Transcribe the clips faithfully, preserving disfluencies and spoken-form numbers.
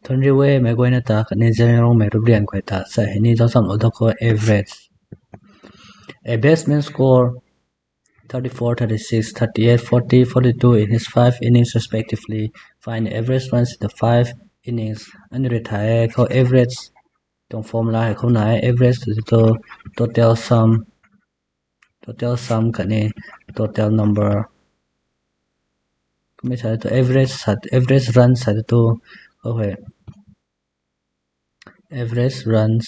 Thunri we mei guayna ta khatni Zeliangrong mei rup rian guay ta sa hei ni zauc chamlou dat khou average. A batsman score thirty-four, thirty-six, thirty-eight, forty, forty-two in his five innings respectively. Find the average runs in the five innings. Aniu rui thay e khou average tuang formula hei khou nai e, average tu tu total sum, total sum khatni total number. Kummei sa tu average sat, average run sat tu khou hei average runs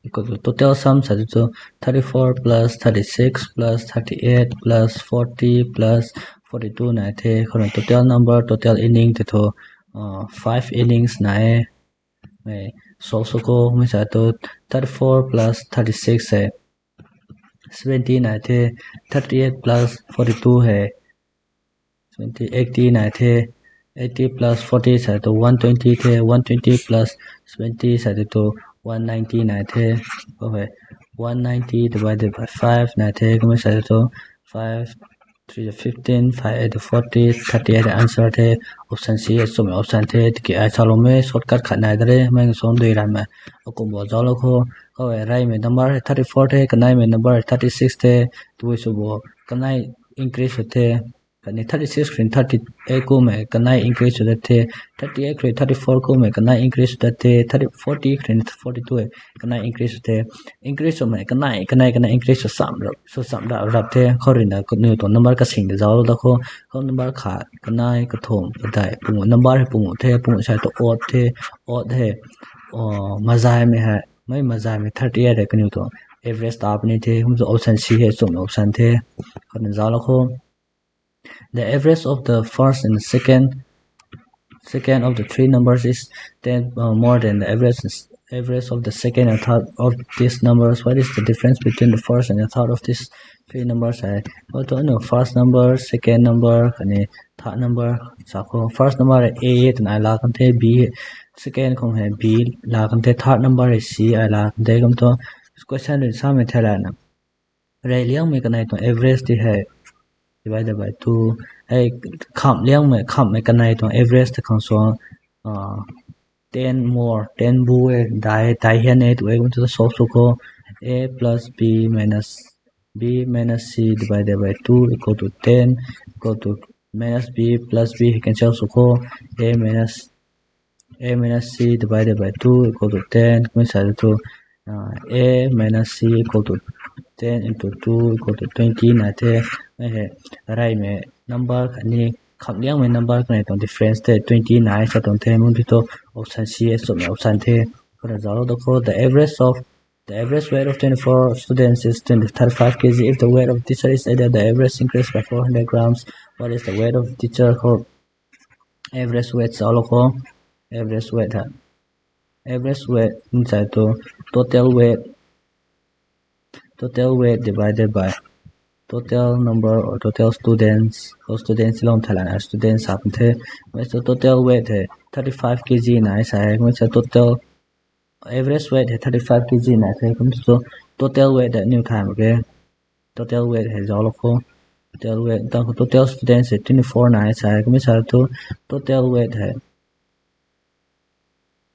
equal to total sum sat tu thirty-four plus thirty-six plus thirty-eight plus forty plus forty-two nai the. Khou rui total number, total inning tei thu, uh, five innings nai e. Mei solve sw khou mei sa tu thirty-four plus thirty-six hei seventy nai the, thirty-eight plus forty-two hei seventy, eighty nai the, eighty plus forty sa tu one twenty the, one twenty plus seventy sa tu one ninety nai the. Okay, one ninety divided by five nai the, kummei sa tu five three fifteen, five eight forty, thirty-eight answer the. Option C, achumhmei option the. Tiki ai salou mei shortcut khat nai da re, mei ngasong dui ram mei. Akum bo zauclou khou, khou e reymei number thirty-four the, kaneimei number thirty-six the, tui sw bo, kanei increase sw the. Khatni thirty-six khrin thirty-eight kummei kanei increase sw dat the, thirty-eight khrin thirty-four kummei kanei increase sw dat the, thirty, forty khrin forty-two e kanei increase sw the. Increase swmei kanei, kanei, kanei increase sw cham rap, sw cham rap, rap the. Khou ruina kaniw tuang number kasing ta zauclou dat khou, khou number khat, kanei, kathumh, kadai, pungu, number hei pungu the, pungu sa tu odd the, odd hei, o, mazaymei hei, mei mazaymei thirty-eight hei kaniw tuang average ta puni the, kum tu option C hei achumhmei option the. Khou na zauclou khou. The average of the first and the second, second of the three numbers is ten, uh, more than the average, average of the second and third of these numbers. What is the difference between the first and the third of these three numbers? Hei, khou tu aniu first number, second number khatni third number sa khou. First number hei A twna ai la kan the, B, second khou hei B la kan the, third number hei C ai la kan the. Kum tu question rui samei thei lana, rey liangmei kanei tuang average tei hei divided by two. Hei khamh liangmei, khamhmei kanei tuang average tei khang suang, uh, ten more, ten bu e, dai, dai hian e tu e. Kum tu solve sw khou, A plus B minus, B minus C divided by two equal to ten, equal to minus B plus B hei cancel sw khou, A minus, A minus C divided by two equal to ten. Kummei sa tu, uh, A minus C equal to ten into two equal to twenty nai the. Mei hei reymei number khatni khamh liangmei number kanei tuang difference tei twenty nai sa tuang the. Kum tu option C achumhmei option the. Khou na zauclou dat khou, the average of, the average weight of twenty-four students is twenty, thirty-five K G. If the weight of teacher is added, the average increase by four hundred grams. What is the weight of teacher? Khou average weight zauclou khou, average weight hei, average weight nsai tu total weight, total weight divided by total number or total students. Khou students lou thei lana students sa kan the. Mei tu total weight hei thirty-five K G nai sa e. Mei tu total average weight hei thirty-five K G nai the. Kum tu total weight hei aniu thay mak ge. Total weight hei zauclou khou, total weight tang khou total students hei twenty-four nai sa e. Kummei sa tu total weight hei,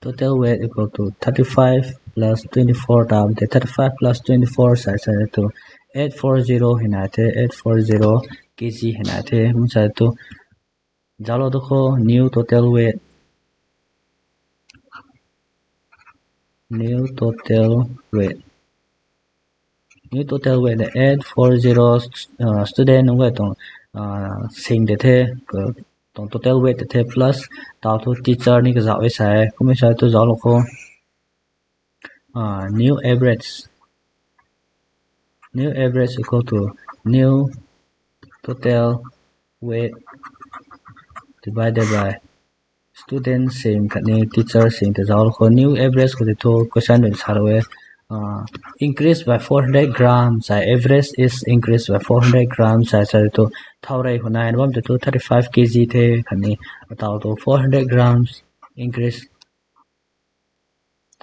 total weight equal to thirty-five plus twenty-four ta the, thirty-five plus twenty-four sa sa tu eight four zero hei nai the, eight four zero K G hei nai the. Kum sa tu zauclou dat khou, new total weight, new total weight, new total weight hei eight four zero, uh, student nunc guay tuang, uh, sing tei the, tuang total weight tei the plus tau thu teacher ni kazauh e sa e. Kummei sa tu zauclou khou, uh, new average, new average equal to new total weight divided by student sing khatni teacher sing tei zauclou khou, new average khou tei thu question rui salou e, uh, increase by four hundred grams, sa e, average is increased by four hundred grams sa e. Sa tu thau rey khou nai na bam tei thu thirty-five K G the khatni atau tu four hundred grams increase,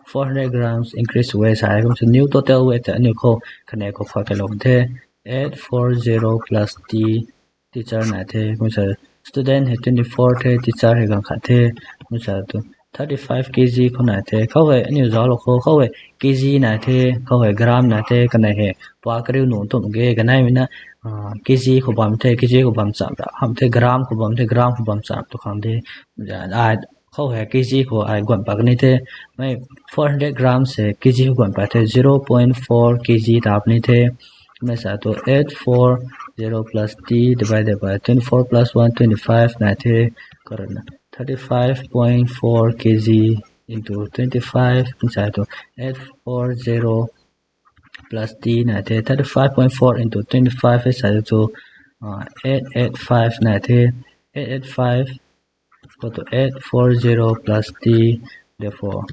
four hundred grams increase weight sa e. Kum tu new total weight tei aniu khou khatni khou pha kailou the, eight four zero plus T, teacher nai the. Kum sa student hei twenty-four the, teacher hei ganv khat the. Kum sa tu thirty-five K G khou nai the, khou hei aniu zauclou khou, khou hei K G nai the, khou hei gram nai the, kanei hei pua kariu nuh tumh ge, kaneimei na, ah, K G khou bam the, K G khou bam cham ra, ham the gram khou bam the, gram khou bam cham tu khang de, ai, khou hei K G khou ai guan pat kani the, mei four hundred gram se K G khou guan pat the, zero point four K G ta puni the, mei sa tu eight four zero plus T divided by twenty-four plus one, twenty-five nai the, karana thirty-five point four K G into twenty-five, sa tu eight four zero plus T nai the, thirty-five point four into twenty-five e sa tu, uh, eight eight five nai the, eight eight five equal to eight four zero plus T, therefore,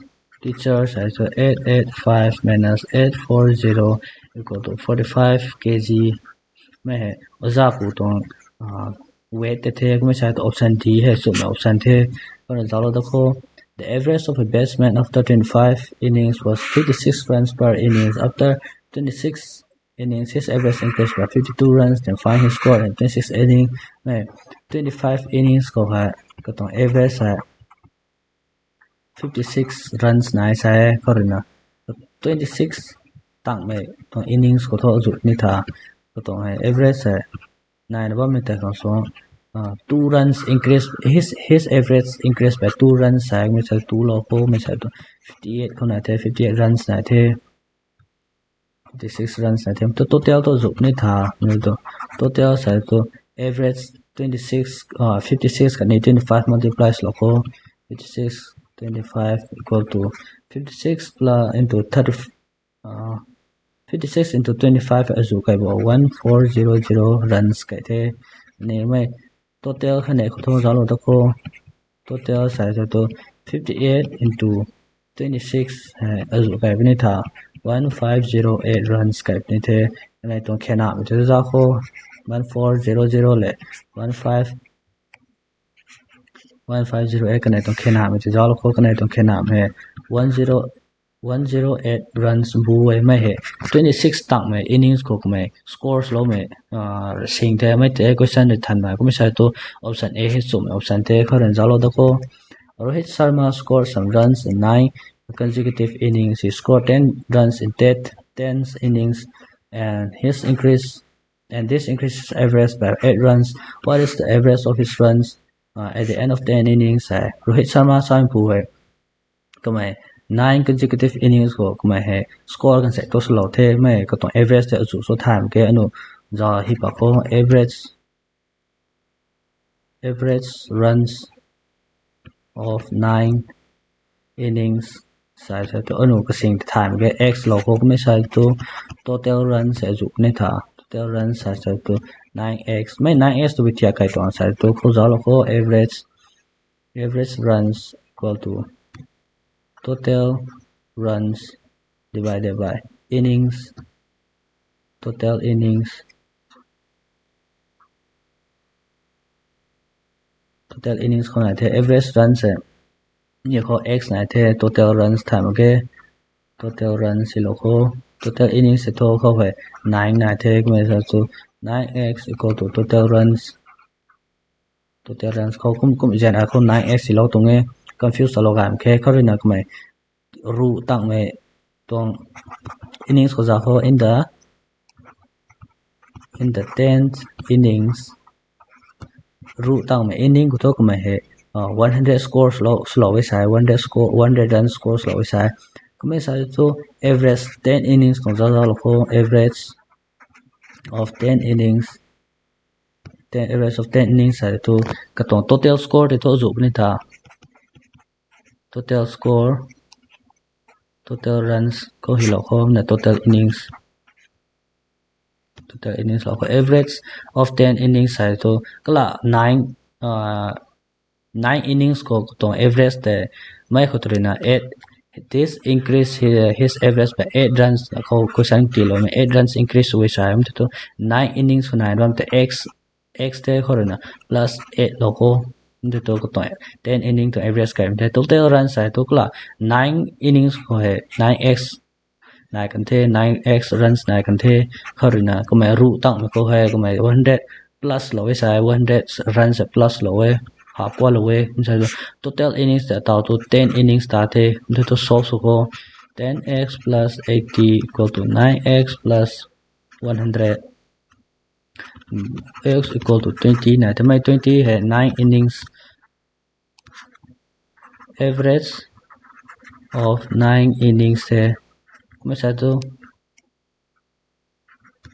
teacher sa tu eight eight five minus eight four zero equal to forty-five K G. Mei hei oja pu tuang, ah, weight tei the, kummei sa tu option D hei chumna option the. Kumna zauclou da khou, the average of a batsman after twenty-five innings was fifty-six runs per innings. After twenty-six innings, his average increased by fifty-two runs. Then find his score in twenty-six innings. Mei twenty-five innings khou hei katuang average hei fifty-six runs nai sa e, khou ruina twenty-six tangmei tuang innings khou thu zu ni tha, katuang hei average hei naina bammei tei khang sw, uh, two runs increase, his, his average increased by two runs sa e, mi sa tu lou khou, mi sa tu fifty-eight khou nai the, fifty-eight runs nai the, fifty-six runs nai the, tu total tu zu ni tha, mi tu total sa tu average twenty-six, uh, fifty-six khatni twenty-five multiplies lou khou, fifty-six, twenty-five equal to fifty-six plus into thirty, uh, fifty-six into twenty-five azu kai bo one four zero zero runs kai the. Ni mei total khatni khou thu zauclou da khou, total sa tu fifty-eight into twenty-six, eh, azu kai puni tha, one five zero eight runs kai puni the. Kanei tuang khenamei tu zauc khou, one four zero zero le one five, one five zero eight kanei tuang khenamei tu zauclou khou, kanei tuang khenamei hei one zero, one zero eight runs bu e. Mei hei twenty-six tangmei innings khou kamei score loumei, ah, sing the, mei tei question rui thanmei, kummei sa tu option A hei chumei option the, khou ruina zauclou da khou. Rohit Sharma scored some runs in nine consecutive innings. He scored ten runs in ten, ten innings, and his increase, and this increases average by eight runs. What is the average of his runs, uh, at the end of ten innings? Hei Rohit Sharma samei pu hei kamei nine consecutive innings khou kamei hei score kan se tu swlou the, mei katuang average tei azu sw thaymei ke, aniu zauc hi pa khou, average, average runs of nine innings sa sa tu aniu kasing thaymei ke x lou khou, kummei sa tu total runs hei azu ni tha, total runs sa sa tu nine x, mei nine x tu bi thiak kai tuang sa tu khou zauclou khou, average, average runs equal to total runs divided by innings, total innings, total innings khou nai the, average runs hei ni khou x nai the, total runs thay mak ge, total runs silou khou, total innings hei thu khou hei nine nai the, kummei sa tu nine x equal to total runs, total runs khou kum kum zian a khou nine x silou tuang e, confuse talou gay mak khe, khou ruina kamei ruh tangmei tuang innings khou zauc khou, in the, in the tenth innings, ruh tangmei inning khou thu kamei hei, uh, one hundred scores lou, swlou e sa, one hundred score, one hundred run score swlou e sa. Kummei sa tu average ten innings tuang zauc zauclou khou, average of ten innings, ten, average of ten innings sa tu katuang total score tei thu azu puni tha. Total score, total runs khou hilou khou na total innings, total innings lou khou average of ten innings sa tu kala nine, uh, nine innings khou katuang average tei mei khou tu ruina eight, this increase his, his average by eight runs khou question tiiloumei, eight runs increase sw e sa, mei tu nine innings khou nai bam tei x, x tei khou ruina plus eight lou khou, mei tu katuang ten inning tuang average kai mei the, total runs sa tu kala nine innings khou hei nine x nai kan the, nine x runs nai kan the, khou ruina kamei ruh tangmei khou hei kamei one hundred plus lou e sa, one hundred runs plus lou e. pha pualou e. Kumsa tu total innings ta tau tu ten innings ta the. Kumsa tu solve sw khou, ten x plus eighty equal to nine x plus one hundred, x equal to twenty na the. Mi twenty hei nine innings, average of nine innings the. Kumsa tu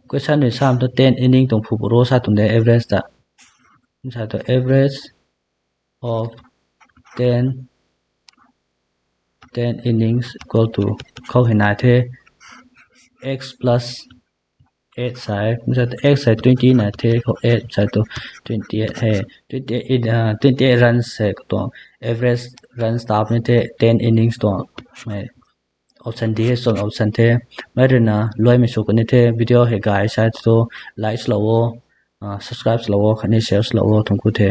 question ni sam tu ten inning tuang phu ro sa tuang de average ta. Kumsa tu average of ten, ten innings equal to khou hei nai the x plus eight sai. Kumsa tu x sai twenty nai the khou eight sai tu twenty eight hei, twenty eight, twenty eight runs hei katuang average runs ta puni the ten innings tuang hei. Option D hei chun option the. Mi ruina luaimei sw kani the. Video hei gay sai tu like lou o, subscribe lou o khatni share lou o, thangc ku the.